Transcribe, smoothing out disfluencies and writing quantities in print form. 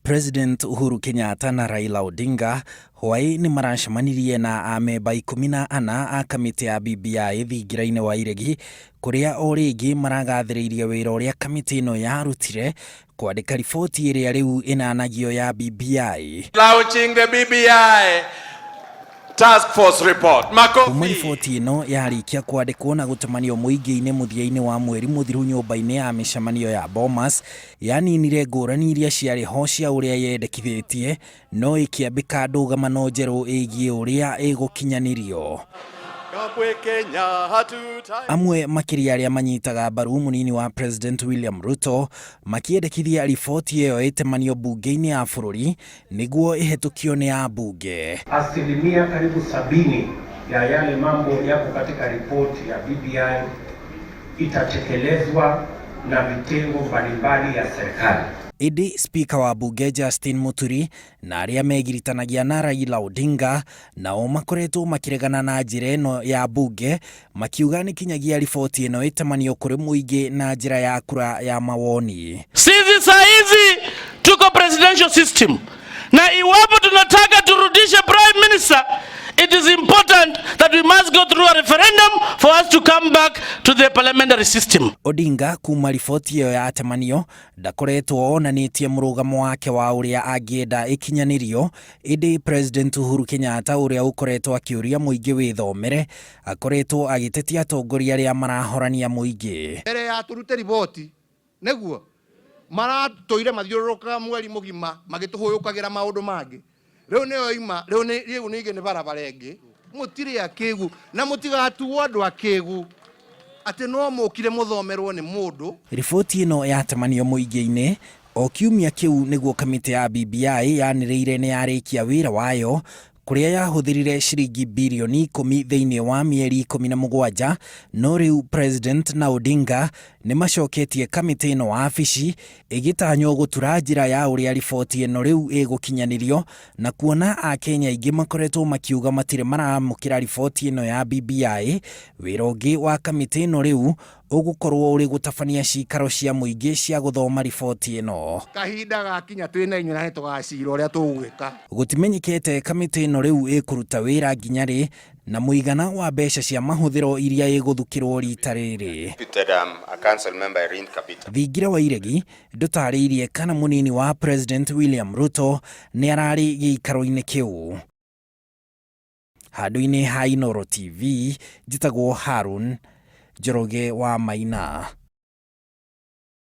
President Uhuru Kenyatta na Raila Odinga hwaĩ nĩ maracemanirie na amemba 14 a kamĩtĩ ya BBI thingira-inĩ wa Iregi kũrĩa o rĩngĩ maragathĩrĩirie wĩra ũrĩa kamĩtĩ ĩno yarutire kwandĩka riboti ĩrĩa rĩu ĩnanagio ya BBI. Launching the BBI Task Force report. Kuma Makofi. riboti ĩno yarĩkia kwandĩkwo na gũtamanio mũingĩ-inĩ mũthia-inĩ wa mweri mũthiru nyũmba-inĩ ya mĩcemanio ya Bomas, yaninire ngũrani iria ciarĩ ho cia ũrĩa yendekithĩtie, no ĩkĩambĩka ndũgamano njerũ ĩgiĩ ũrĩa ĩgũkinyanĩrio. Amwe makĩria arĩa manyitaga mbaru mũnini wa President William Ruto makĩendekithia riboti ĩyo ĩtemanio mbunge-inĩ ya bũrũri nĩguo ĩhetũkio nĩ ambunge. Asilimia karibu 70 ya yale mambo yako katika ripoti ya BBI itatekelezwa na vitengo mbalimbali ya serikali. Ĩndĩ spika wa bunge Justin Muturi na arĩa megiritanagia na Raila Odinga nao makoretwo makĩregana na njĩra ĩno ya bunge makiuga nĩ kinyagia riboti ĩno ĩtamanio kũrĩ mũingĩ na njĩra ya kura ya mawoni. Sisi saa hizi tuko presidential system, na iwapo tunataka turudishe prime minister, it is important that we must go through a referendum for us to come back to the parliamentary system. Odinga kuma riboti ĩyo yatemanio ndakoretwo onanĩtie mũrũgamo wake wa ũrĩa angĩenda ĩkinyanĩrio, ĩndĩ President Uhuru Kenyatta ũrĩa ũkoretwo akĩũria mũingĩ wĩthomere akoretwo agĩtetia atongoria arĩa marahorania mũingĩ. Mbere ya turute riboti nĩguo maratũire mathiũrũrũkaga mweri mũgima magĩtũhũyũkagĩra maũndũ mangĩ rĩu nĩyo ima rĩu nĩ rĩu ningĩ nĩ barabara ĩngĩ mũtirĩ akĩgu na mũtigatuo andũ akĩgu atĩ no mũkire mũthomerwo nĩ mũndũ. Riboti ĩno yatemanio mũingĩ-inĩ o kiumia kĩu nĩguo kamĩtĩ ya BBI yanĩrĩire nĩ yarĩkia wĩra wayo kũrĩa yahũthĩrire ciringi birioni 10 thĩinĩ wa mĩeri 17, no rĩu President na Odinga nĩ macoketie kamĩtĩ ĩno wabici ĩgĩtanywo gũtura njĩra ya ũrĩa riboti ĩno rĩu ĩgũkinyanĩrio, na kuona Akenya aingĩ makoretwo makiuga matirĩ maramũkĩra riboti ĩno ya BBI, wĩra ũngĩ wa kamĩtĩ ĩno rĩu ũgũkorwo ũrĩ gũtabania cikaro cia mũingĩ cia gũthoma riboti ĩno. Kahinda gakinya twĩ na inyuĩ na nĩ tũgacira ũrĩa tũgwĩka. Gũtimenyekete kamĩtĩ ĩno rĩu ĩkũruta wĩra nginya rĩ na mũigana wa mbeca cia mahũthĩro iria ĩgũthukĩrwo rita rĩrĩ. Thingira wa Iregi ndũtarĩirie kana mũnini wa President William Ruto nĩ ararĩ gĩikaro-inĩ kĩu. Handũ-inĩ ha Inooro TV, njĩtagwo Harun Njoroge wa Maina.